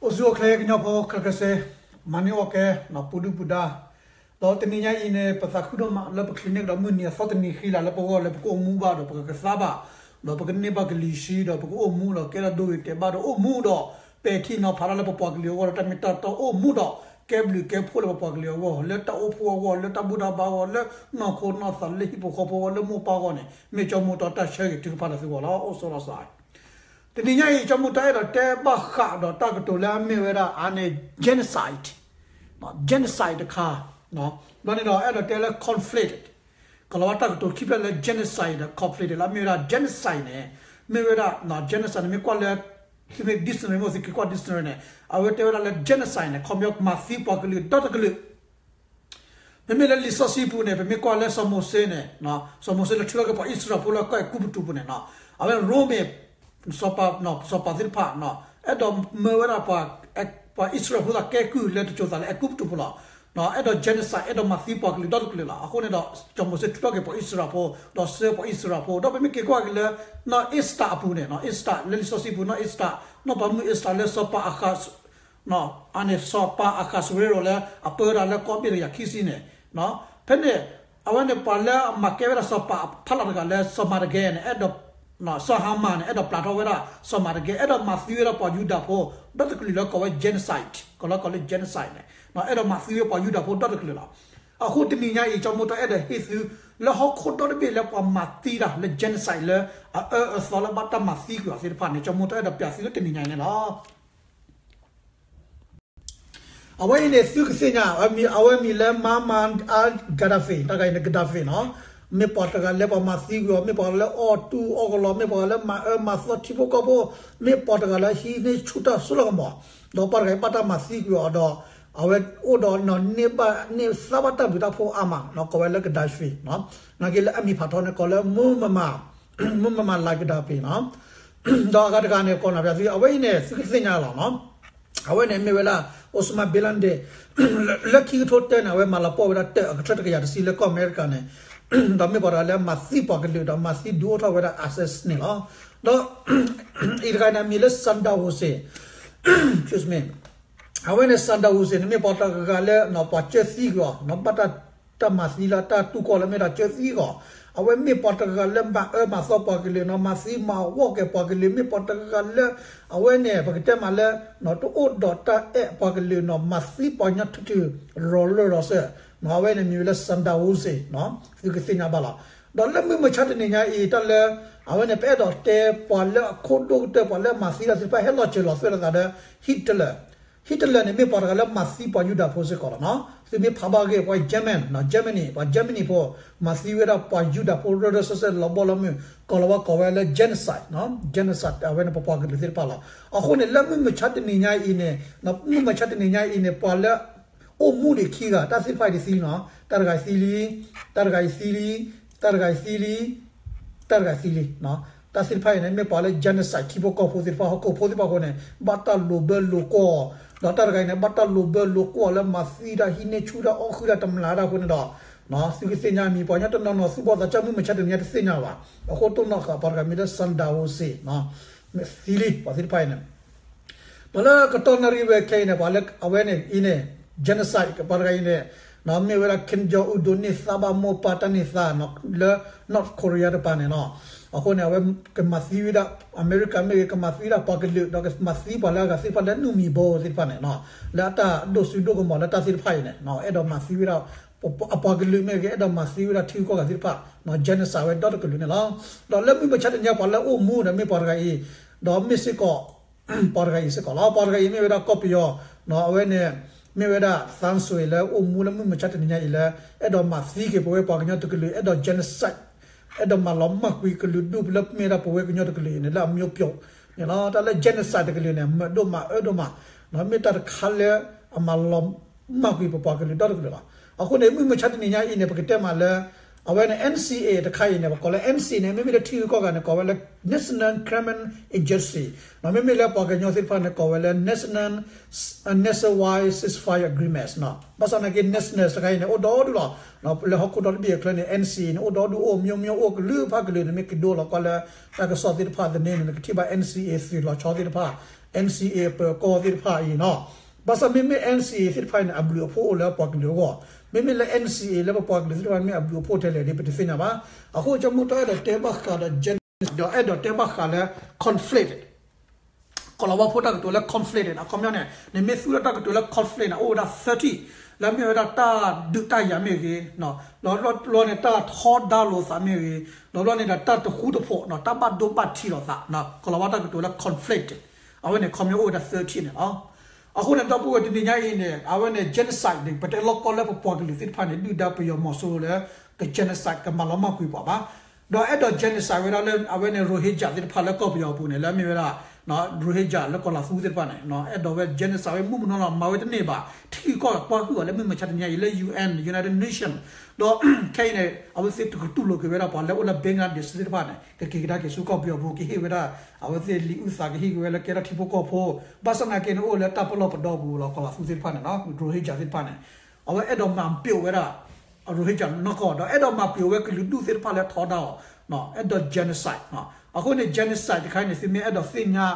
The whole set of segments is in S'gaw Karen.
အိၣ်ဆူၣ်အိၣ်ချ့ကညီဖိခဲလၢာ်ခဲဆ့, မၤန့ၢ်အီၣ်ကဲ ပူၤဒုၣ်ပူၤဒါ, ဒီးတနံၤညါအံၤန့ၣ် ပသးခုဒိၣ်မးလၢပချံးန့ၢ်ကဒီးမုၢ်နံၤအသီတနံၤဃံလၤလၢပဂီၢ်လၢပကအိၣ်မူဘၣ်ဒီး ပကကသါဘၣ်, ဒီးပကန့ၢ်ဘၣ်ကလံၤဆှံ ဒီးပကအိၣ်မူဒီးကဲထီၣ်ဒိဂ့ၤတဲာ်ဘၣ်ဒီးအိၣ်မူဒီး ပဲာ်ထံနီၤဖးတၢ်လၢပပှၤကလုာ်အဂီၢ်ဒီးတၢ်မ့ၢ်တၢ်တီအိၣ်မူဒီး ကဲဘျုးကဲဖှိၣ်လၢပပှၤကလုာ်အဂီၢ် လၢတၢ်အိၣ်ဖှိၣ်အဂီၢ် လၢတၢ်ဘူၣ်တၢ်ဘါအဂီၢ် လၢနီၢ်ခိနီၢ်သးလၢဟံၣ်ဖိဃီဖိအဂီၢ် လၢမိၢ်ပၢ်အဂီၢ်န့ၣ် မ့ၢ်ကၠီမိၢ်တီတၢ်ဆၢဂ့ၤထုကဖၣ်လၢသုဂီၢ်လီၤ. အိၣ်ဆိးလီၤစး တနံၤညါအံၤ ကၠီမိၢ်တီအဲၣ်ဒိးတဲဘၣ်ဃးဒီးတၢ်ကတိၤလၢအမ့ၢ်ဝဲဒၣ်အါန့ၣ် genocide, genocide တခါ, ဘျီန့ၣ်ဒီးအဲၣ်ဒိးတဲလၢ conflict, ကလီၤဝဲတၢ်ကတိၤခံဖျၢၣ်လၢ genocide ဒီး conflict လၢအမ့ၢ်ဝဲဒၣ် genocide န့ၣ် မ့ၢ်ဝဲဒၣ် genocide န့ၣ် မ့ၢ်ကွၢ်လၢ သုမ့ၢ် dictionary မ့ၢ်သုက့ၤကွၢ် dictionary န့ၣ် အဝဲတဲဝဲဒၣ်လၢ genocide န့ၣ် ခီပညီမၤသံပှၤကလုာ်ဒီတကလုာ် မ့မ့ၢ်လၢလံာ်စီဆှံပူၤန့ၣ် ပမ့ၢ်ကွၢ်လၢစီၤမိၤၡ့န့ၣ်, စီၤမိၤၡ့လၢထုးထီၣ်က့ၤပှၤအံၣ်စရ့လးဖိလၢကီၢ်အဲၤကူပတူးပူၤန့ၣ်, အဝဲရိမ့ၤ စီၤပၤသ့ၣ်တဖၣ် အဲၣ်ဒိးမၢဝဲဒၣ် ပှၤအံၣ်စရ့လးဖိသ့ၣ်ကဲကုၢ်လၢတစိၤသးလၢအဲၤကူပတူးဖိလီၤ. အဲၣ်ဒိး genocide အဲၣ်ဒိးမၤသံပှၤကလုာ်ဒီတကလုာ်လီၤ. အဃိန့ၣ်ဒီး စီၤမိၤၡ့ထုးထီၣ်က့ၤပှၤအံၣ်စရ့လးဖိ ဒီးဆှၢပှၤအံၣ်စရ့လးဖိ ဒီးပမ့ၢ်က့ၤကွၢ်က့ၤလၢ နီၢ်အ့စတၢ်အပူၤန့ၣ်, နီၢ်အ့စတၢ် လၢလံာ်စီဆှံပူၤ နီၢ်အ့စတၢ် နီၢ်ပၤမုၣ်အ့စတၢ်လၢစီၤပၤအဃး အန့ၣ် စီၤပၤအဃးစူရ့ရိၤလၢအပၢတၢ်လၢကီၢ်ဘ့ၣ်တကယၤခံဆံန့ၣ်, ဖဲန့ၣ် အဝဲန့ၣ်ပှၤလၢအမၤကဲဝဲဒၣ်စီၤပၤအဖီလာ်တဂၤလၢစီၤမၤဒကဲန့ၣ် အဲၣ်ဒိး စီၤဟၤမၣ်န့ၣ် အဲၣ်ဒိးပျၢ်ထီၣ်ဝဲဒၣ်စီၤမၤဒကဲ အဲၣ်ဒိးမၤသံဝဲဒၣ်ပှၤယူဒၤဖိ ဒီတကလုာ်လၢကိးဝဲ genocide ကိးလၢကိးလၢ genocide န့ၣ် အဲၣ်ဒိးမၤသံဝဲပှၤယူဒၤဖိဒီတကလုာ်လီၤ. အဃိတနံၤညါအံၤ ကၠီမိၢ်တီအဲၣ်ဒိးဟ့ၣ်သု လၢဟီၣ်ခိၣ်ဒီတဘ့ၣ်လၢပှၤမၤသံတၢ်လၢ genocide လၢအအၢအသီလၢဘၣ်တၢ်မၤသံကွံာ်အီၤသ့ၣ်တဖၣ်န့ၣ် ကၠီမိၢ်တီအဲၣ်ဒိးပျၢ်သုလၢတနံၤညါအံၤန့ၣ်လီၤ. အဝဲအံၤန့ၣ် သုကသ့ၣ်ညါ အမံၤ အဝဲမံၤလၢ Muammar al-Gaddafi တၢ်ဂၤအံၤန့ၣ် Gaddafi နီၤ, မ့ၢ်ပှၤတဂၤလၢပှၤမၤသံကွံာ်အီၤ မ့ၢ်ပှၤလၢအီၣ်တူၢ်အီၣ်ကလီ မ့ၢ်ပှၤလၢမၤအၢမၤသီထံဖိကီၢ်ဖိ မ့ၢ်ပှၤတဂၤလၢဟံးန့ၢ်ဆူၣ်တၢ်စိတၢ်ကမီၤ, ဒီးပှၤတဂၤအံၤဘၣ်တၢ်မၤသံကွံာ်အီၤဒီး အဝဲအိၣ်ဒီးန့ၢ်ဘၣ်န့ၢ်သါဘၣ်တၢ်ဘျုးတၢ်ဖှိၣ်အါမး ကိးဝဲလၢ Gaddafi နီၤ, နာ်က့လၢအမံၤဖးထီန့ၣ် ကိးလၢ Muammar, Muammar al-Gaddafi နီၤ, ဒီးအဂၤတဂၤန့ၣ် ကိးနၢ်ပၢၢ်သု အဝဲအံၤန့ၣ် သုကသ့ၣ်ညါလီၤနီၤ. အဝဲန့ၣ်မ့ၢ်ဝဲဒၣ် Osama bin Laden လၢခံကထိတၢန့ၣ် အဝဲမၤလီၤပှီၢ်ဝဲဒၣ်တၢၢ်အကထၢၣ်တကယၤတဆံလၢကီၢ်အမဲရကၤန့ၣ်, ဒီးမ့ၢ်ပှၤတဂၤလၢမၤသံပှၤကလုာ် ဒီးမၤသံဒုးအိၣ်ထီၣ်ဝဲဒၣ် ISIS န့ၣ်လီၤ. ဒီးအံၤတဂၤန့ၣ် အမံၤလၢ Saddam Hussein, အဝဲန့ၣ် Saddam Hussein န့ၣ် မ့ၢ်ပှၤတဂၤလၢ ပှၤကၢသံကွံာ်အီၤ ဘၣ်တၢ် တၢ်မၤသံလၢတၢ်တူၢ်ကီၢ်လၢမ့ၢ်ဒၣ်ကၢသံအဂီၢ်, အဝဲမ့ၢ်ပှၤတဂၤလၢမၤအၢမၤသီပှၤကလုာ်နီၤ, မၤသံမၤဝီၢ်က့ၤပှၤကလုာ်, မ့ၢ်ပှၤတဂၤလၢ အဝဲန့ၣ် ပကတဲမးလၢ တအိၣ်ဒီးတၢ်အဲၣ်ပှၤကလုာ်နီၤ, မၤသံပှၤကညီထူထူ ရီၤလၢရီၤစၢၢ်, အဝဲန့ၣ်မံၤဝဲလၢ Saddam Hussein သုကသ့ၣ်ညါဘၣ်လီၤ. ဒီးလၢမုၢ်မဆါတနံၤညါအံၤ တၢ်လၢ အဝဲန့ၣ် ပအဲၣ်ဒိးတဲပှၤလၢအခိၣ်ဒိၣ်ကတၢၢ် ပှၤလၢအမၤသံတၢ်သ့ၣ်တဖၣ် ဟဲလီၤစၢၤလီၤသွဲၣ်လိာ်သးဒီး Hitler Hitler န့ၣ် မ့ၢ်ပှၤတဂၤလၢမၤသံပှၤယူဒၤဖိစ့ၢ်ကီးလီၤနီၤ. သုမ့ၢ်ဖးဘၣ်ဂ့ၢ် ပှၤ German, Germany, ပှၤ Germany ဖိ မၤသံဝဲဒၣ်ပှၤယူဒၤဖိ ရၢရၢစၢၢ်စၢၢ် လီၤဘီလီၤမုၢ် ကိးလီၤဝဲကိးဝဲလၢ genocide, genocide အဝဲန့ၣ် ပပှၤကလုာ်သ့ၣ်တဖၣ်လီၤ. အဃိန့ၣ် လၢမုၢ်မဆါတနံၤညါအံၤန့ၣ်, မုၢ်မဆါတနံၤညါအံၤန့ၣ် ပှၤလၢ အိၣ်မူဒံးခံဂၤ တၢ်သ့ၣ်တဖၣ်အံၤတသံနီၤ, တၢ်တဂၤအံၤသံလံ, တၢ်တဂၤအံၤသံလံ, တၢ်တဂၤအံၤသံလံ, တၢ်တဂၤအံၤသံလံ, တၢ်သ့ၣ်တဖၣ်အံၤန့ၣ် မ့ၢ်ပှၤလၢ genocide ထံဖိကီၢ်ဖိသ့ၣ်တဖၣ် ဟီၣ်ခိၣ်ဖိသ့ၣ်တဖၣ်အဃိန့ၣ် ဘၣ်တၢ်လိာ်ဘၢလိာ်ကွီၢ်, ဒီးတၢ်တဂၤအံၤန့ၣ် ဘၣ်တၢ်လိာ်ဘၢလိာ်ကွီၢ်လၢမၤသံတၢ် ဟံးန့ၢ်ဆူၣ်တၢ် အီၣ်ဃုာ်တၢ် တမျၢ်တၢ်အဃိန့ၣ်ဒီး သုကသ့ၣ်ညါမံၤ ပှၤကညီတနီၤနီၤ သူၣ်ဘီၣ်သးစၢ် မုၢ်မဆါတနံၤညါတသ့ၣ်ညါဘၣ်. အဃိတိၢ်နီၣ်ဃာ်ပှၤတဂၤမံၤလၢ Saddam Hussein သံလံ ပှၤသ့ၣ်တဖၣ်အံၤန့ၣ် ဒီးလၢကတီၢ်နၣ်ရံၣ်ဝဲခဲအံၤန့ၣ် ပှၤလၢအဝဲန့ၣ်အံၤန့ၣ် genocide ပှၤတဂၤအံၤန့ၣ် မ့ၢ်ဝဲဒၣ် Kim Jong Un ဒိးန့ၢ်သါဘၣ်မိၢ်ပၢ်တၢ်န့ၢ်သါ လၢ North Korea တပၤန့ၣ်နီၤ. အဃိန့ၣ် အဝဲကမၤသံဝဲဒၣ် အမဲရကၤမ့ၢ်ဂ့ၤ ကမၤသံဝဲဒၣ်ပှၤကလုာ် ဒီးကမၤသံပှၤလၢအဂၤသ့ၣ်တဖၣ်လၢနုာ်မံၤဘိသ့ၣ်တဖၣ်န့ၣ်နီၤ လၢအတၢ်ဒိၣ်စိဒိၣ်ကမီၤလၢတၢ်သ့ၣ်တဖၣ်အံၤန့ၣ် အဲၣ်ဒိးမၤသံဝဲဒၣ် အပှၤကလုာ်မ့ၢ်ဂ့ၤ အဲၣ်ဒိးမၤသံဝဲဒၣ်ထံဂုၤကီၢ်ဂၤသ့ၣ်တဖၣ် genocide ဝဲဒီတကလုာ်န့ၣ်လီၤ. ဒီးလၢမုၢ်မဆါတနံၤညါ ပှၤလၢအိၣ်မူဒီးမ့ၢ်ပှၤတဂၤအံၤ ဒီးမ့ၢ်စ့ၢ်ကီး ပှၤတဂၤအံၤစ့ၢ်ကီးလီၤ. ပှၤတဂၤအံၤမ့ၢ်ဝဲဒၣ်ကီၢ်ပယီၤ အဝဲန့ၣ် မ့ၢ်ဝဲဒၣ် သန်းဆွေ လၢအိၣ်မူလၢမုၢ်မဆါတနံၤညါအံၤလၢ အဲၣ်ဒိးမၤသံက့ၤပဝဲပှၤကညီတကလုာ် အဲၣ်ဒိး genocide အဲၣ်ဒိးမၤလီၤမၢ်ကွံာ်ကလုာ်ဒူၣ်လၢမ့ၢ်ဒၣ်ပဝဲကညီတကလုာ်အံၤန့ၣ် လၢအမျိုးပြုတ်န့ၣ်လီၤ. တၢ်လၢ genocide တကလုာ်န့ၣ် မၢဒိၣ်မးအၢဒိၣ်မး မ့ၢ်တၢ်တခါလၢအမၤလီၤမၢ်ကွံာ်ပပှၤကလုာ်ဒီတကလုာ်လီၤ. အဃိန့ၣ် မုၢ်မဆါတနံၤညါအံၤန့ၣ် ပကတဲမးလၢ အဝဲန့ၣ် NCA တခါအံၤန့ၣ် ပကိးလၢ NCA န့ၣ် မ့မ့ၢ်လၢထံဂုၤကီၢ်ဂၤန့ၣ် ကိးဝဲလၢ National Crime Agency မ့မ့ၢ်လၢပှၤကညီသ့ၣ်တဖၣ်န့ၣ် ကိးဝဲလၢ National Nationwide Ceasefire Agreements ဘၣ်ဆၣ်သနာ်က့ national တခါအံၤန့ၣ်အိၣ်ဒီဒူၣ်လီၤ. လၢဟီၣ်ခိၣ်ဒီတဘ့ၣ်အချၢန့ၣ် NCA န့ၣ် အိၣ်ဒီဒူၣ် အိၣ်မျိုးမျိုး အိၣ်ကလုာ်ဖးကလုာ်န့ၣ် မ့ၢ်က့ၤဒိလီၤကွၢ်လၢ တၢ်ကစီၣ်သ့ၣ်တဖၣ်သန့န့ၣ် နကထံၣ်ဘၣ် NCA သုးလီၤဆီသ့ၣ်တဖၣ် NCA ပၢၤကီၢ်သ့ၣ်တဖၣ်အံၤနီၤ. ဘၣ်ဆၣ်မ့မ့ၢ် NCA သ့ၣ်တဖၣ်အံၤန့ၣ် အဘျုးအဖှိၣ်အိၣ်လၢပှၤကလုာ်အဂီၢ်, မ့မ့ၢ်လၢ NCA လၢပပှၤကလုာ်သ့ၣ်တဖၣ်မ့ၢ်အဘျုးအဖှိၣ်ထဲလဲၣ်ဒ် ပတသ့ၣ်ညါဘၣ်. အဃိကၠီမုၢ်တီအဲၣ်ဒိးတဲဘၣ်ဃးဒီး genocide ဒီးအဲၣ်ဒိးတဲဘၣ်ဃးလၢ conflict ကီၤလၤဝါဖိတၢ်ကတိၤလၢ conflict အခီပညီန့ၣ် နမ့ၢ်သူၣ်ထီၣ်တၢ်ကတိၤလၢ conflict န့ၣ် အိၣ်ဝဲဒၣ် သၢထံၣ်, လၢမ့ၢ်ဝဲဒၣ်တၢ်ဒုးတၢ်ယၤမ့ၢ်ဂ့ၤ, လီၤဘျီန့ၣ် တၢ်ထီဒါလိာ်သးမ့ၢ်ဂ့ၤ, လီၤဘျီန့ၣ်ဒီးတၢ်တဃူတဖိး တၢ်ဘၣ်ဒိဘၣ်ထံးလိာ်သး, ကီၤလၤဝါတၢ်ကတိၤလၢ conflict အဝဲန့ၣ် ခီပညီအိၣ်ဝဲဒၣ် သၢထံၣ် န့ၣ်လီၤ. အဃိန့ၣ် ဒီပုၢ်ဝဲၢ်တနံၤညါအံၤန့ၣ် အဝဲန့ၣ် genocide န့ၣ် ပတဲလီၢ်ကီလၢပပှၤကလုာ်သ့ၣ်တဖၣ်န့ၣ် ဒုၣ်ဒါပယီၤမီၤစိရိၤလၢ က genocide ကမၤလီၤမၢ်ကွံာ်ပှၤဘၣ်. ဒီးအဲၣ်ဒိး genocide ဝဲဒၣ်လၢအဝဲန့ၣ် Rohingya သ့ၣ်တဖၣ်လၢကီၢ်ပယီၤအပူၤန့ၣ် လၢအမ့ၢ်ဝဲဒၣ် Rohingya လၢကီၤလၤသူသ့ၣ်တဖၣ်န့ၣ် အဲၣ်ဒိးဝဲ genocide ဝဲမုၢ်မနီၤလီၤ မၤဝဲတန့ၢ်ဘၣ်. ထံဂုၤကီၢ်ဂၤကွၢ်ဟုၣ်အီၤလၢမုၢ်မဆါတနံၤညါအံၤလၢ UN, United Nation ဒီးခဲအံၤန့ၣ် အဝဲသ့ၣ်တကတူၢ်လိာ်က့ၤဝဲဒၣ်ပှၤလၢအိၣ်လၢ Bangladesh သ့ၣ်တဖၣ်န့ၣ် ကက့ၤကဒါက့ၤဆူကီၢ်ပယီၤပူၤ ကဟ့ၣ်ဝဲဒၣ် အဝဲသ့ၣ်လံာ်အုၣ်သးကဟ့ၣ်က့ၤဝဲလၢကဲထီၣ်ထံဖိကီၢ်ဖိ, ဘၣ်ဆၣ်သနာ်က့န့ၣ် အိၣ်လၢတၢ်ပလီၢ်ပဒီပူၤလီၤ ကီၤလၤသူသ့ၣ်တဖၣ်န့ၣ် Rohingya သ့ၣ်တဖၣ်န့ၣ် အဝဲအဲၣ်ဒိးမၤပျိာ်ဝဲဒၣ် Rohingya နီၢ်ကီၢ် ဒီးအဲၣ်ဒိးမၤပျိာ်ဝဲကလုာ်ဒူၣ်သ့ၣ်တဖၣ်လၢထီဒါအီၤ, အဲၣ်ဒိး genocide အခါန့ၣ် သုမ့ၢ်အဲၣ်ဒိးသ့ၣ်ညါ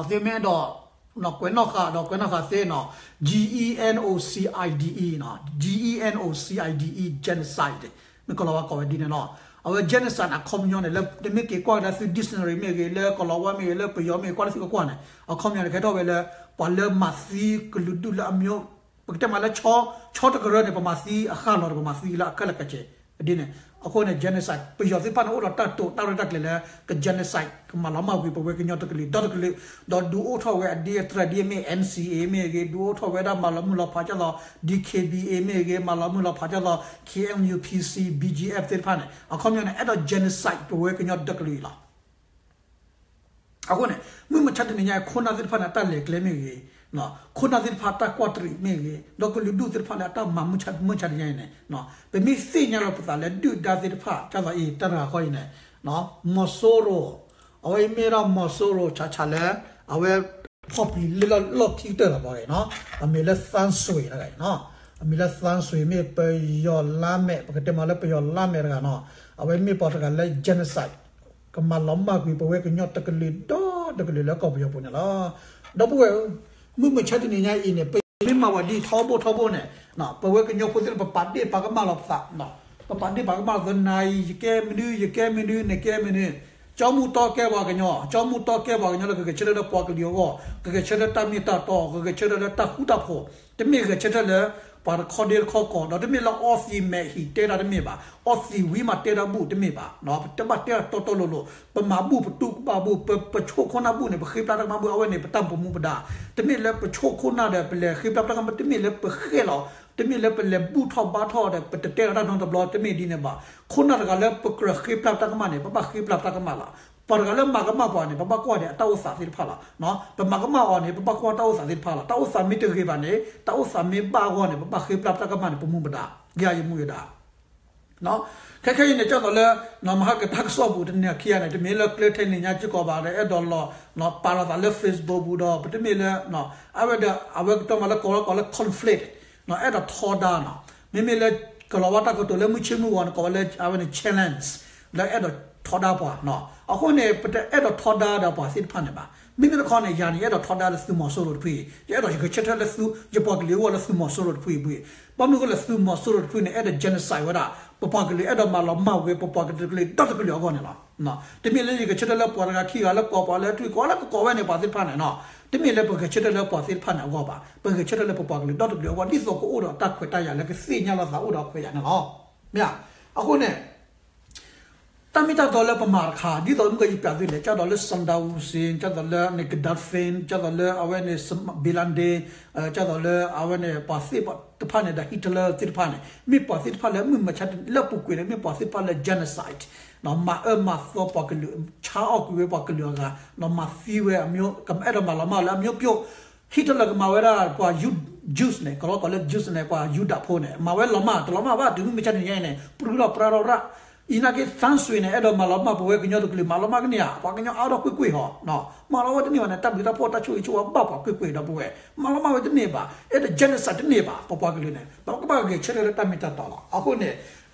သုမ့ၢ်အဲၣ်ဒိး ကွဲးနီၣ်ဃာ်ဒီးကွဲးနီၣ်ဃာ်သ့နီၤ, G E N O C I D E နီၤ, G E N O C I D E, genocide မ့ၢ်ကီၤလၤဝါကိးဝဲဒ်န့ၣ်လီၤ. အဝဲ genocide အခီပညီန့ၣ် လၢနမ့ၢ်က့ၤကွၢ်ကဒါသု dictionary မ့ၢ်ဂ့ၤ လၢကီၤလၤဝါမ့ၢ်ဂ့ၤ လၢပယီၤမ့ၢ်ဂ့ၤ ကွၢ်လၢသုကကွၢ်န့ၣ် အခီပညီန့ၣ် ကဲထီၣ်ဝဲလၢ ပှၤလၢမၤသံကလုာ်ဒူၣ်လၢအမျိုး ပကတဲမးလၢ ဆီတကရၢန့ၣ် ပမၤသံအဃၣ်လီၤဒီး ပမၤသံလၢအခဲလၢာ်ခဲဆ့ ဒ်န့ၣ်. အဃိန့ၣ် genocide ပယီၤသ့ၣ်တဖၣ်န့ၣ် အိၣ်ဒီးတၢ်တိာ်တၢ်ရဲၣ်တၢ်ကျဲၤလၢ က genocide ကမၤလီၤမၢ်ကွံာ်ပဝဲကညီတကလုာ်ဒီတကလုာ်, ဒီးဒုးအိၣ်ထီၣ်ဝဲအဒ့အတြဲၤဒ်အမ့ၢ် N C A မ့ၢ်ဂ့ၤ ဒုးအိၣ်ထီၣ်ဝဲဒၣ်မၤလီၤမုၢ်လီၤဖးဒ်သိး D K B A မ့ၢ်ဂ့ၤ မၤလီၤမုၢ်လီၤဖးဒ်သိး K N U P C B G F သ့ၣ်တဖၣ်န့ၣ် အခီပညီန့ၣ် အဲၣ်ဒိး genocide ပဝဲကညီဒီကလုာ်အံၤလီၤ. အဃိန့ၣ် မုၢ်မဆါတနံၤညါအံၤ ခိၣ်နၢ်သ့ၣ်တဖၣ်န့ၣ် အတၢ်လဲၤကျဲမ့ၢ်ဂ့ၤ, ခိၣ်နၢ်သ့ၣ်တဖၣ်တၢ်ကွၢ်တရံးမ့ၢ်ဂ့ၤ ဒီးကလုာ်ဒူၣ်သ့ၣ်တဖၣ်လၢအတၢ်မၤမုၢ်မဆါတနံၤညါအံၤန့ၣ် ပမ့ၢ်သ့ၣ်ညါလီၤပသးလၢဒုၣ်ဒါသ့ၣ်တဖၣ် ဒ်သိးအံၤ တၢ်တဂၤဃီအံၤန့ၣ် မီၤစိရိၤ, အဝဲအံၤမ့ၢ်ဒၣ်မီၤစိရိၤ ဆးဆးလၢ အဝဲ ဖီၣ်ပျံၤလၢလီၢ်ခံကတၢၢ်လီၤဘၣ်ဂ့ၤနီၤ, အမံၤလၢ သန်းဆွေ တဂၤအံၤနီၤ, အမံၤလၢ သန်းဆွေ မ့ၢ်ပယီၤလါမဲာ် ပကတဲမးလၢပယီၤလါမဲာ်တဂၤနီၤ, အဝဲမ့ၢ်ပှၤတဂၤလၢ genocide ကမၤလီၤမၢ်ကွံာ်ပဝဲကညီတကလုာ်ဒီတကလုာ်လၢကီၢ်ပယီၤပူၤန့ၣ်လီၤ. ဒီပုၢ်ဝဲၢ်ဧၢ, မုၢ်မဆါတနံၤညါအံၤန့ၣ် ပမ့ၢ်မၤဝဲဒ်ထီဘိထီဘိန့ၣ် ပဝဲကညီဖိသ့ၣ်တဖၣ် ပပာ်ဒ့ၣ်ပာ်ကမၣ်လီၤပသး, ပပာ်ဒ့ၣ်ပာ်ကမၣ်လီၤသး နၤအံၤ ယကဲမနုၤ ယကဲမနုၤ နကဲမနုၤ, ကၠီမုၢ်တီကဲပှၤကညီ, ကၠီမုၢ်တီကဲပှၤကညီလၢကဂဲၤဆၢထၢၣ်လၢပှၤကလုာ်အဂီၢ်, ကဂဲၤဆၢထၢၣ်လၢတၢ်မ့ၢ်တၢ်တီ, ကဂဲၤဆၢထၢၣ်လၢတၢ်ဃူတၢ်ဖိး, တမ့ၢ်ဂဲၤဆၢထၢၣ်လၢ ပှၤတခီဒ့တခီကီၢ်, ဒီးတမ့ၢ်လၢအီသံးမဲာ်ဟံၣ်တဲတၢ်တမ့ၢ်ဘၣ်, အီသံးဝံၤမးတဲတၢ်ဘူၣ်တမ့ၢ်ဘၣ်, ပတဘၣ်တဲတၢ်တီတီလိၤလိၤ, ပမၤဘူၣ်ပတူၢ်ကဘၣ်ဘူၣ်, ပ ပဆိခိၣ်နၢ်ဘူၣ်န့ၣ် ပဃ့ပျၢ်တၢ်ကမၣ်ဘူၣ် အဝဲန့ၣ် ပတၢ်ပမူပဒါ, တမ့ၢ်လၢပဆိခိၣ်နၢ်ဒီး ပလဲၤဃ့ပျၢ်တၢ်ကမၣ် တမ့ၢ်လၢပဃဲလီၤ, တမ့ၢ်လၢပလဲၤဘူၣ်ထီၣ်ဘါထီၣ်ဒီး ပတတဲလီၤတၢ်နီတဘျီ တမ့ၢ်ဒ်န့ၣ်ဘၣ်. ခိၣ်နၢ်တဂၤလၢပကြၢးဃ့ပျၢ်တၢ်ကမၣ်န့ၣ် ပဘၣ်ဃ့ပျၢ်တၢ်ကမၣ်လီၤ. ပှၤတဂၤလၢမၤကမၣ်ပှၤန့ၣ် ပဘၣ်ကွၢ်ဒီးအတၢ်အိၣ်သးသ့ၣ်တဖၣ်လီၤ. ပမၤကမၣ်အီၤန့ၣ် ပဘၣ်ကွၢ်တၢ်အိၣ်သးသ့ၣ်တဖၣ်လီၤ. တၢ်အိၣ်သးမ့ၢ်တဂ့ၤဘၣ်န့ၣ် တၢ်အိၣ်သးမ့ၢ်ဘၣ်အဂီၢ်န့ၣ် ပဘၣ်ဃ့ပျၢ်တၢ်ကမၣ်န့ၣ် ပမူပဒါ, ယၤယမူယဒါ ခဲခဲအံၤန့ၣ် ကၢ်သိးလၢ မဟါကတၢ်ကစီၣ်ပူၤတနံၤခံဂၤန့ၣ် တမ့ၢ်လၢကျဲထဲန့ၣ်ညါစ့ၢ်ကီးဘၣ်ဒီး အဲၣ်ဒိးလီၤ ပာ်လီၤသးလၢ Facebook ပူၤဒီး ပတမ့ၢ်လၢ အဝဲဒီး အဝဲကတီၢ်မးလၢကိးလီၤကိးလၢ conflict အဲၣ်ဒိးထီဒါနီၤ, မ့မ့ၢ်လၢ ကလီၤဝါတၢ်ကတိၤလၢမုၢ်ဆ့ၣ်မုၢ်ဂီၤန့ၣ် ကိးဝဲလၢအဝဲန့ၣ် challenge လၢအဲၣ်ဒိးထီဒါပှၤနီၤ. အဃိန့ၣ် ပတအဲၣ်ဒိးထီဒါဒီးပှၤသ့ၣ်တဖၣ်န့ၣ်ဘၣ်. မ့မ့ၢ်တခီန့ၣ် ယၤန့ၣ် ယအဲၣ်ဒိးထီဒါလၢသုးမီၤစိရိၤတဖုအံၤ, ယအဲၣ်ဒိးယဂဲၤဆၢထၢၣ်လၢသု ယပှၤကလုာ်အဂီၢ်လၢသုးမီၤစိရိၤတဖုအံၤအပူၤအံၤ, ဘၣ်မနုၤအဃိလဲၣ် သုးမီၤစိရိၤတဖုန့ၣ် အဲၣ်ဒိး genocide ဝဲဒၣ် ပပှၤကလုာ် အဲၣ်ဒိးမၤလီၤမၢ်ဝဲ ပပှၤကလုာ်တကလုာ်ဒီတကလုာ်အဂီၢ်န့ၣ်လီၤ. တမ့ၢ်လၢယဂဲၤဆၢထၢၣ်လၢပှၤတဂၤခံဂၤလၢကိးပှၤလၢထွံၣ်ကိးလၢကကိးဝဲန့ၣ် ပှၤသ့ၣ်တဖၣ်န့ၣ်နီၤ, တမ့ၢ်လၢပဂဲၤဆၢထၢၣ်လၢပှၤသ့ၣ်တဖၣ်န့ၣ်အဂီၢ်ဘၣ်, ပဂဲၤဆၢထၢၣ်လၢပပှၤကလုာ်ဒီတကလုာ်အဂီၢ် ဒ်သိးကအိၣ်ဒီးတၢ်ခွဲးတၢ်ယာ်လၢကသ့ၣ်ညါလီၤသးအိၣ်ဒီးခွဲးယာ်န့ၣ်လီၤ. မ့ၢ်ဧါ, အဃိန့ၣ် တၢ်မ့ၢ်တၢ်တီလၢပမၤတခါ ဒ်သိးမ့ၢ်ကယပျးသုလဲၣ် ကၢ်သိးလၢ Saddam Hussein ကၢ်သိးလၢ Gaddafi ကၢ်သိးလၢအဝဲန့ၣ် bin Laden ကၢ်သိးလၢအဝဲန့ၣ် ပှၤသ့ၣ်တဖၣ်န့ၣ်ဒီး Hitler သ့ၣ်တဖၣ်န့ၣ် မ့ၢ်ပှၤသ့ၣ်တဖၣ်လၢမုၢ်မဆါလၢပူၤကွံာ်န့ၣ် မ့ၢ်ပှၤသ့ၣ်တဖၣ်လၢ genocide မၤအၢမၤသီပှၤကလုာ် ဆါအီၣ်ကွံာ်ဝဲပှၤကလုာ်အဂၤ မၤသံဝဲ အဲၣ်ဒိးမၤလီၤမၢ်လၢအမျိုးပြုတ် Hitler ကမၤဝဲဒၣ်ပှၤ Jews န့ၣ် ကလီကီးလၢ Jews န့ၣ် ပှၤယူဒၤဖိန့ၣ် မၤဝဲလီၤမၢ် တလီၤမၢ်ဘၣ် တုၤမုၢ်မဆါတနံၤညါအံၤန့ၣ် ပြူဒီးပြါထီၣ်ရၣ် အံၤနာ်က့ သန်းဆွေ န့ၣ် အဲၣ်ဒိးမၤလီၤမၢ်ပဝဲကညီတကလုာ် မၤလီၤမၢ်ကန့ၢ်ဧါ ပှၤကညီအါထီၣ်ကွ့ၢ်ကွ့ၢ်ဟီ မၤလီၤဝဲတန့ၢ်ဘၣ်န့ၣ် တၢ်ဘျုးတၢ်ဖှိၣ်တၢ်ဆိၣ်ဂ့ၤဆိၣ်ဝါဘၣ်ပှၤကွ့ၢ်ကွ့ၢ်ဒီပုၢ်ဝဲၢ် မၤလီၤမၢ်ဝဲတန့ၢ်ဘၣ် အဲၣ်ဒိး genocide တန့ၢ်ဘၣ် ပပှၤကလုာ်န့ၣ် ပကဘၣ်ဂဲၤဆၢထၢၣ်လၢတၢ်မ့ၢ်တၢ်တီလီၤ. အဃိန့ၣ်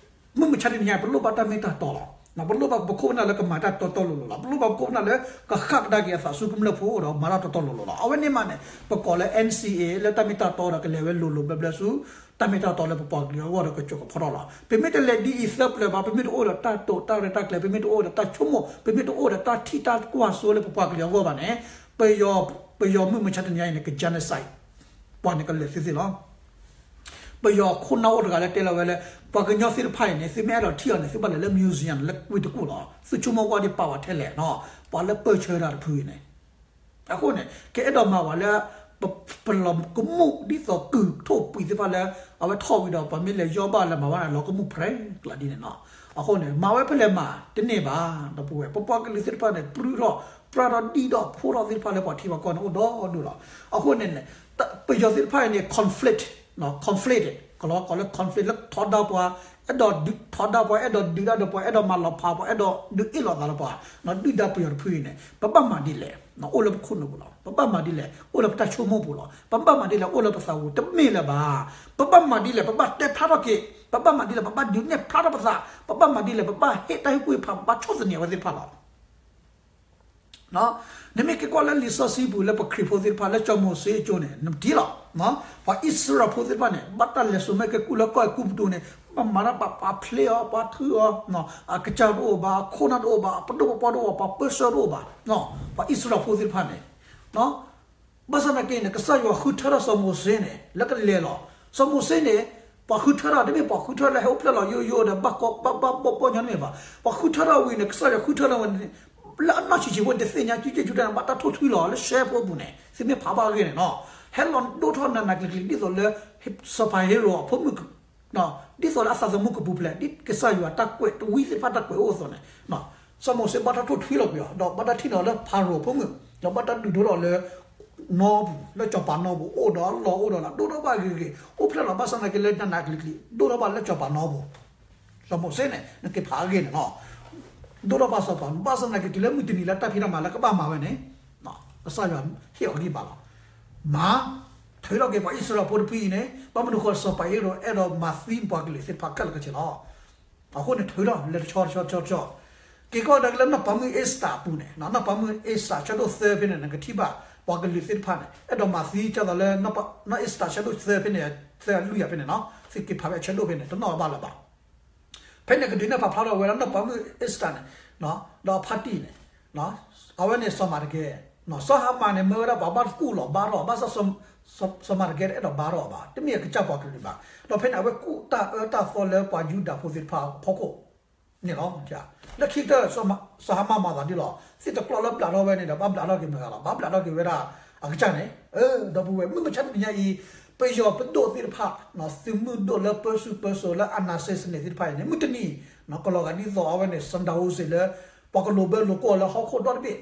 မုၢ်မဆါတနံၤညါ ပလိၣ်ဘၣ်တၢ်မ့ၢ်တၢ်တီလီၤ. ပလိၣ်ဘၣ်ပခိၣ်ပနၢ်လၢကမၤတၢ်တီတီလိၤလိၤလီၤ. ပလိၣ်ဘၣ်ပခိၣ်ပနၢ်လၢကဃၣ်ကဒါက့ၤအသးဆူကမျၢၢ်ဖိအအိၣ်ဒီးမၤတၢ်တီတီလိၤလိၤလီၤ. အဝဲန့ၣ်မးန့ၣ် ပကိးလၢ NCA လၢတၢ်မ့ၢ်တၢ်တီဒီးကလဲၤဝဲလိၤလိၤဘျၢဘျၢဆူ တၢ်မ့ၢ်တၢ်တီလၢပပှၤကလုာ်အဂီၢ်ဒီးကစိာ်ကဖီထီၣ်လီၤ. ပမ့ၢ်တလဲၤဒ်အံၤသၢပျၢၤဘၣ်, ပမ့ၢ်တအိၣ်ဒီးတၢ်တိာ်တၢ်ရဲၣ်တၢ်ကျဲၤ, ပမ့ၢ်တအိၣ်ဒီးတၢ်ဆိကမိၣ်, ပမ့ၢ်တအိၣ်ဒီးတၢ်ထံၣ်တၢ်ကွၢ်စိလၢပပှၤကလုာ်အဂီၢ်ဘၣ်န့ၣ် ပယီၤမုၢ်မဆါတနံၤညါအံၤန့ၣ် က genocide ပှၤန့ၣ်ကလဲၤသ့သ့လီၤ. ပယီၤခိၣ်နၢ်အိၣ်တဂၤလၢတဲလီၤဝဲလၢ ပှၤကညီသ့ၣ်တဖၣ်အံၤန့ၣ် သုမ့ၢ်အဲၣ်ဒိးထံၣ်အီၤန့ၣ် သုဘၣ်လဲၤလၢ museum လၢဝ့ၢ်တကူၣ်လီၤ. သုဆိကမိၣ်ကွၢ်ဒ်ပာ်ဝဲထဲလဲၣ်နီၤ, ပှၤလၢပၢၢ်ဆၢတၢ်တဖုအံၤန့ၣ် အဃိန့ၣ် ကအဲၣ်ဒိးမၤဝဲလၢ ပလီၤကမူၣ်ဒ်သိးကုၢ်ထိၣ်ပှံၤသ့ၣ်တဖၣ်လၢ အဝဲထီၣ်ဝံၤဒီး ပှၤမ့ၢ်လဲၤယီၢ်ဘၣ်လဲၤမၤဘၣ်န့ၣ် လီၤကမူၣ်ပြဲကျါဒ်န့ၣ်နီၤ. အဃိန့ၣ် မၤဝဲဖဲလဲၣ်မၤတန့ၢ်ဘၣ် ဒီပုၢ်ဝဲၢ်, ပပှၤကလုာ်သ့ၣ်တဖၣ်န့ၣ် ပြုၢ်ထီၣ် ပြၢ်ထီၣ်သ့ၣ်တဖၣ်လၢပှၤထံပှၤကီၢ်န့ၣ်အိၣ်ဒီဒူၣ်လီၤ. အဃိန့ၣ်န့ၣ် ပယီၤသ့ၣ်တဖၣ်အံၤန့ၣ် conflict, conflict ကလီၤကီးလၢ conflict လၢထီဒါပှၤ, အဲၣ်ဒိးဒုးထီဒါပှၤ, အဲၣ်ဒိးဒုးတၢ်ဒီးပှၤ, အဲၣ်ဒိးမၤလီၤဖးပှၤ, အဲၣ်ဒိးဒုးအ့ၣ်လိာ်သးလီၤပှၤ, ဒုၣ်ဒါပယီၤတဖုအံၤန့ၣ် ပဘၣ်မၤဒ်လဲၣ်, အိၣ်လၢပခိၣ်နူာ်ပူၤလီၤ. ပဘၣ်မၤဒ်လဲၣ်, အိၣ်လၢပတၢ်ဆိကမိၣ်ပူၤလီၤ. ပဘၣ်မၤဒ်လဲၣ်, အိၣ်လၢပသးပူၤတမ့ၢ်လၢၤဘၣ်. ပဘၣ်မၤဒ်လဲၣ်, ပဘၣ်တဲဖျါထီၣ်က့ၤ, ပဘၣ်မၤဒ်လဲၣ်, ပဘၣ်ဒုးနဲၣ်ဖျါထီၣ်ပသး, ပဘၣ်မၤဒ်လဲၣ်, ပဘၣ်ဟ့ၣ်တၢ်ဟ့ၣ်ကူၣ်ဟ့ၣ်ဖး, ပဘၣ်ဆီၣ်သနံးအဝဲသ့ၣ်တဖၣ်လီၤ. နမ့ၢ်က့ၤကွၢ်လၢလံာ်စီဆှံပူၤလၢပခရံာ်ဖိသ့ၣ်တဖၣ်လၢစီၤမိၤၡ့အစိၤန့ၣ် နထံၣ်လီၤ. ပှၤအံၣ်စရ့လးဖိသ့ၣ်တဖၣ်န့ၣ် ဘၣ်တၢ်လဲၤစိာ်မ့ၢ်ကဲကူၣ်လၢကီၢ်အဲၤကူပတူးန့ၣ် ဘၣ်မၤတၢ်ပာ်ဖျါအီၤ, ပှၤထုအီၤ, အကစၢ်တအိၣ်ဘၣ်, အခိၣ်နၢ်တအိၣ်ဘၣ်, အပဒိၣ်ပပှၢ်တအိၣ်ဘၣ်, ပှၤပၢဆှၢတအိၣ်ဘၣ်, ပှၤအံၣ်စရ့လးဖိသ့ၣ်တဖၣ်န့ၣ် ဘၣ်ဆၣ်သနာ်က့န့ၣ် ကစၢ်ယွၤဃုထၢထီၣ်စီၤမိၤၡ့န့ၣ် လၢကလဲၤလီၤ. စီၤမိၤၡ့န့ၣ် ပှၤဃုထၢထီၣ် တမ့ၢ်ပှၤဃုထၢလၢဟဲအိၣ်ဖျဲၣ်လီၤယိယိဒီး ဘၣ်ဘၣ်ဘီၣ်ဘီၣ်ညီတမ့ၢ်ဘၣ်. ပှၤဃုထၢထီၣ်ဝံၤန့ၣ် ကစၢ်ယွၤဃုထၢထီၣ်ဝဲန့ၣ် လၢအနီၢ်ဆံးဆံးဖိန့ၣ် တသ့ၣ်ညါ ကၠူကၠဲၣ်ကၠူတဲန့ၣ် ဘၣ်တၢ်ထိၣ်ထွံလီၤလၢရှဲဖိအပူၤန့ၣ် သုမ့ၢ်ဖးဘၣ်အဂ့ၢ်န့ၣ်နီၤ ဟဲလီၤဒိၣ်ထီၣ်နးနးကျံၤကျံၤ ဒ်သိးလၢ စီၤပၤဟ့ရိာ်အဖိမုၣ် ဒ်သိးလၢအသးသမူကပူၤဖျဲး ဒ်ကစၢ်ယွၤတၢ်ကွဲး တဝံသ့ၣ်တဖၣ်တၢ်ကွဲးအိၣ်အသိးန့ၣ် စီၤမိၤၡ့ဘၣ်တၢ်ထိၣ်ထွံလီၤကွံာ်အီၤ ဒီးဘၣ်တၢ်ထံၣ်လီၤလၢဖၤရိၤအဖိမုၣ် ဒီးဘၣ်တၢ်ဒုးဒိၣ်ထီၣ်လၢ နီပူၤ လၢစီၤပၤနီပူၤ အိၣ်ဒီးအလီၢ်အိၣ်ဒီးလၢ ဒိၣ်ထီၣ်ဘၣ်ဂ့ၤဂ့ၤ အိၣ်ဖျဲၣ်လီၤဘၣ်ဆၣ်သနာ်က့လၢနးနးကျံၤကျံၤ ဒိၣ်ထီၣ်ဘၣ်လၢစီၤပၤနီပူၤ စီၤမိၤၡ့န့ၣ် နက့ၤဖးအဂ့ၢ်န့ၣ်နီၤ ဒိၣ်ထီၣ်ဘၣ်စီၤပၤ ဘၣ်ဆၣ်သနာ်က့တုၤလၢမုၢ်တနံၤလၢတၢ်ဖံးတၢ်မၤလၢကဘၣ်မၤဝဲန့ၣ် ကစၢ်ယွၤဟ့ၣ်အီၤဂံၢ်ဘါလီၤ. မၤ ထုးထီၣ်က့ၤပှၤအံၣ်စရ့လးဖိတဖုအံၤန့ၣ် ဘၣ်မနုၤဃိ စီၤပၤဟ့ရိာ်အဲၣ်ဒိးမၤသံပှၤကလုာ်သ့ၣ်တဖၣ်ခဲလၢာ်ခဲဆ့လီၤ. အဃိန့ၣ် ထုးထီၣ်လၢတဆီတဆီတဆီ က့ၤကွၢ်ကဒါက့ၤလၢနီၢ်ပၤမုၣ်အ့စတၢ်အပူၤန့ၣ် နီၢ်ပၤမုၣ်အ့စတၢ်ဆၢဒိၣ်သၢဖဲန့ၣ် နကထံၣ်ဘၣ် ပှၤကလုာ်သ့ၣ်တဖၣ်န့ၣ် အဲၣ်ဒိးမၤသံကသိးလၢ နီၢ်အ့စတၢ်ဆၢဒိၣ်သၢဖဲန့ၣ် သၢအလွံၢ်ယၤဖဲန့ၣ်နီၤ သုက့ၤဖးဖဲအဆၢဒိၣ်ဖဲန့ၣ် တနီၣ်ဘၣ်လၢၤဘၣ် ဖဲန့ၣ်ကဒုးနဲၣ်ဖးဖျါထီၣ်ဝဲဒၣ်နီၢ်ပၤမုၣ်အ့စတၢ်န့ၣ် ဒီးအဖါတံၢ်န့ၣ် အဝဲန့ၣ်စီၤမၤတကဲ စီၤဟၤမၣ်န့ၣ် မၢဝဲဒၣ်ပှၤဘၣ်သကူၣ်လီၤဘါထီၣ် ဘၣ်ဆၣ် စီၤမၤတကဲတအဲၣ်ဒိးဘါထီၣ်အီၤဘၣ် တမ့ၢ်အကစၢ်ပှၤကလုာ်ဘၣ် ဒီးဖဲန့ၣ် အဝဲကူၣ်တၢ်အၢတၢ်သီလၢပှၤယူဒၤဖိသ့ၣ်တဖၣ်အဖီခိၣ်န့ၣ်လီၤ. လၢခံကတၢၢ် စီၤဟၤမၣ်မၤသးဒ်လီၤ သ့ၣ်တကျီၢ်လၢဘျးထီၣ်ဝဲန့ၣ်ဒီး ဘၣ်ဘျးထီၣ်က့ၤမတၤဂၤလီၤ ဘၣ်ဘျးထီၣ်က့ၤဝဲဒၣ်အကစၢ်န့ၣ် ဒီပုၢ်ဝဲၢ် မုၢ်မဆါတနံၤညါအံၤ ပယီၤပဒိၣ်သ့ၣ်တဖၣ် သုးမုၢ်ဒိၣ်လၢပၢဆူၣ်ပၢစိးလၢ အနၢ်စ့စနံး သ့ၣ်တဖၣ်အံၤန့ၣ် မုၢ်တနံၤ ကလီၤဂာ်ဒ်သိးအဝဲန့ၣ် စၢဒၤဝိစ့လၢ ပှၤကလိာ်ဘၢလိာ်ကွီၢ်လၢဟီၣ်ခိၣ်ဒီတဘ့ၣ်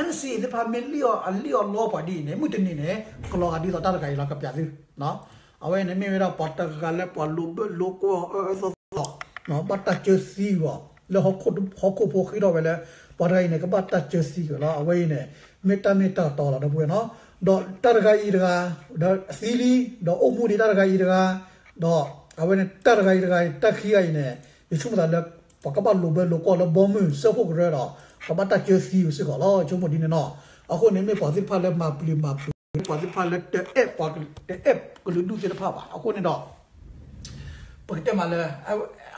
NCA သ့ၣ်တဖၣ်မ့ၢ်လံၣ်အီၣ်အလံၣ်အီၣ်လီပှၤဒ်အံၤန့ၣ် မုၢ်တနံၤန့ၣ် ကလီၤဂာ်ဒ်သိးတၢ်တဂၤအံၤလီၤ ကပျးသု အဝဲန့ၣ်မ့ၢ်ဝဲဒၣ်ပှၤတဂၤလၢပှၤလိာ်ဘၢလိာ်ကွီၢ်အၢအၢသီသီ ဘၣ်တၢ်စၢသံအီၤ လၢဟီၣ်ခိၣ်ဖိဃ့ထီၣ်ဝဲလၢ ပှၤတဂၤအံၤန့ၣ် ကဘၣ်တၢ်စၢသံအီၤလီၤ အဝဲအံၤန့ၣ် မ့ၢ်တၢ်မ့ၢ်တၢ်တီလီၤ ဒီပုၢ်ဝဲၢ်နီၤ ဒီးတၢ်တဂၤအံၤတဂၤ ဒီးသံလံ ဒီးအိၣ်မူဒံးတၢ်တဂၤအံၤတဂၤ ဒီးအဝဲန့ၣ်တၢ်တဂၤအံၤတဂၤအံၤ တၢ်ခံဂၤအံၤန့ၣ် ယဆိကမိၣ်သးလၢ ပှၤကဘၣ်လိာ်ဘၢလိာ်ကွီၢ်လၢဘီမုၢ်စၢဖှိၣ်ကရၢဒီး ကဘၣ်တၢ်စၢသံအီၤစ့ၢ်ကီးလီၤ ယဆိကမိၣ်ဒ်န့ၣ်နီၤ အဃိန့ၣ် မ့ၢ်ပှၤသ့ၣ်တဖၣ်လၢမၤပျံၤမၤဖုး ပှၤသ့ၣ်တဖၣ်လၢတအဲၣ်ပှၤ တအဲၣ်ကလုာ်ဒူၣ်သ့ၣ်တဖၣ်ဘၣ် အဃိန့ၣ်ဒီး ပကတဲမးလၢ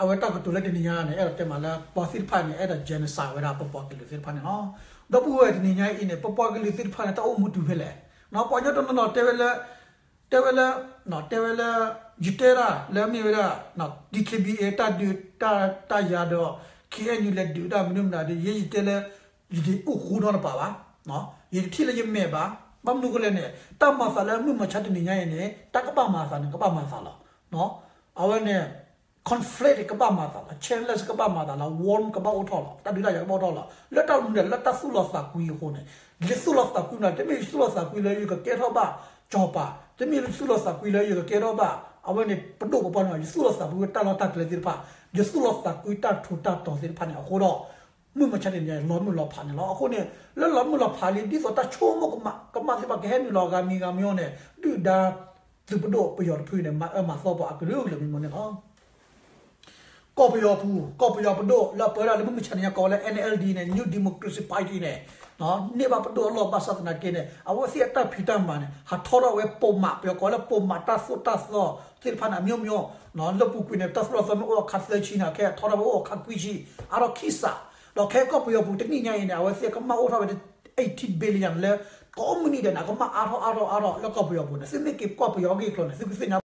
အဝဲတၢ်ကတိၤလၢတနံၤညါန့ၣ် အဲၣ်ဒိးတဲမးလၢ ပှၤသ့ၣ်တဖၣ်န့ၣ် အဲၣ်ဒိး genocide ဝဲဒၣ် ပပှၤကလုာ်သ့ၣ်တဖၣ်န့ၣ်လီၤ. ဒီပုၢ်ဝဲၢ်တနံၤညါအံၤန့ၣ် ပပှၤကလုာ်သ့ၣ်တဖၣ်န့ၣ် တၢ်အိၣ်မူတုၤဖဲလဲၣ်. ပှၤကညီတနီၤနီၤတဲဝဲလၢ တဲဝဲလၢ တဲဝဲလၢ ယတဲဒၣ်လၢမ့ၢ်ဝဲဒၣ် DKBA တၢ်ဒုး တၢ်ယၤဒီး KNU လဲၤဒုးတၢ်မနုၤမနုၤဒီး ယဲယတဲလၢ ယတအိၣ်ဃူနီတပၤဘၣ်, ယတထံၣ်လၢယမဲာ်ဘၣ်. ဘၣ်မနုၤအဃိလဲၣ်န့ၣ် တၢ်မၤသးလၢမုၢ်မဆါတနံၤညါအံၤန့ၣ် တၢ်ကဘၣ်မၤသးန့ၣ် ကဘၣ်မၤသးလီၤ. အဝဲန့ၣ် conflict ကဘၣ်မၤသးလီၤ, challenge ကဘၣ်မၤသးလီၤ, war ကဘၣ်အိၣ်ထီၣ်လီၤ, တၢ်ဒုးတၢ်ယၤကဘၣ်အိၣ်ထီၣ်လီၤ. လၢတၢ်မနုၤလဲၣ် လၢတၢ်သူၣ်လီၤသးကွံအဃိန့ၣ် ယသူၣ်လီၤသးကွံမနုၤ တမ့ၢ်ယသူၣ်လီၤသးကွံလၢယကကဲထီၣ်ဘၣ်စီၤပၤ, တမ့ၢ်ယသူၣ်လီၤသးကွံလၢယကကဲထီၣ်ဘၣ် အဝဲန့ၣ် ပဒိၣ်ပပှၢ်န့ၣ် ယသူၣ်လီၤသးကွံဝဲတၢ်လီၢ်တၢ်ကျဲသ့ၣ်တဖၣ်, ယသူၣ်လီၤသးကွံတၢ်ထူးတၢ်တီၤသ့ၣ်တဖၣ်န့ၣ်အဃိဒီး မုၢ်မဆါတနံၤညါ လီၤမုၢ်လီၤဖးန့ၣ်လီၤ. အဃိန့ၣ် လၢလီၤမုၢ်လီၤဖးလံ ဒ်သိးတၢ်ဆိကမိၣ်ကမၣ်ကမၣ်သ့ၣ်တဖၣ် ကဟဲနုာ်လီၤဂၤမံၤဂၤမံၤအီၤန့ၣ် ဒုၣ်ဒါသုးပဒိၣ်ပယီၤတဖုန့ၣ် မၤအၢမၤသီပှၤအကလုာ်ကလုာ်မံၤမံၤန့ၣ်လီၤ. ကီၢ်ပယီၤပူၤ ကီၢ်ပယီၤပဒိၣ်လၢအပၢဒၣ်လၢမုၢ်မဆါန့ၣ် ကိးဝဲလၢ NLD န့ၣ် New Democracy Party န့ၣ် န့ၢ်ဘၣ်ပဒိၣ်အလီၢ်ဘၣ်ဆၣ်သနာ်က့န့ၣ် အဝဲသ့ၣ်အတၢ်ဖံးတၢ်မၤန့ၣ် ဟးထီထီၣ်ဝဲပိာ်မး ပယီၤကိးလၢပိာ်မးတၢ်သိၣ်တၢ်သီသ့ၣ်တဖၣ်န့ၣ် အမျိုးမျိုး လၢပူၤကွံာ်န့ၣ် တၢ်သိၣ်တၢ်သီမ့ၢ်အိၣ်အခါသၢဆံန့ၣ် ခဲအံၤထီထီၣ်ဝဲအိၣ်အခါခွံဆံ အါထီၣ်ခံစး ဒီးခဲကီၢ်ပယီၤပူၤတနံၣ်ညါအံၤန့ၣ် အဝဲသ့ၣ်ကမၣ်အိၣ်ထီၣ်ဝဲ eighty billion လၢ ကိးမုၢ်နံၤဒဲးန့ၣ် ကမၣ်အါထီၣ်အါထီၣ်အါထီၣ်လၢကီၢ်ပယီၤပူၤန့ၣ် သုမ့ၢ်က့ၤကီၢ်ပယီၤအဂ့ၢ်အကျိၤန့ၣ် သုကသ့ၣ်ညါ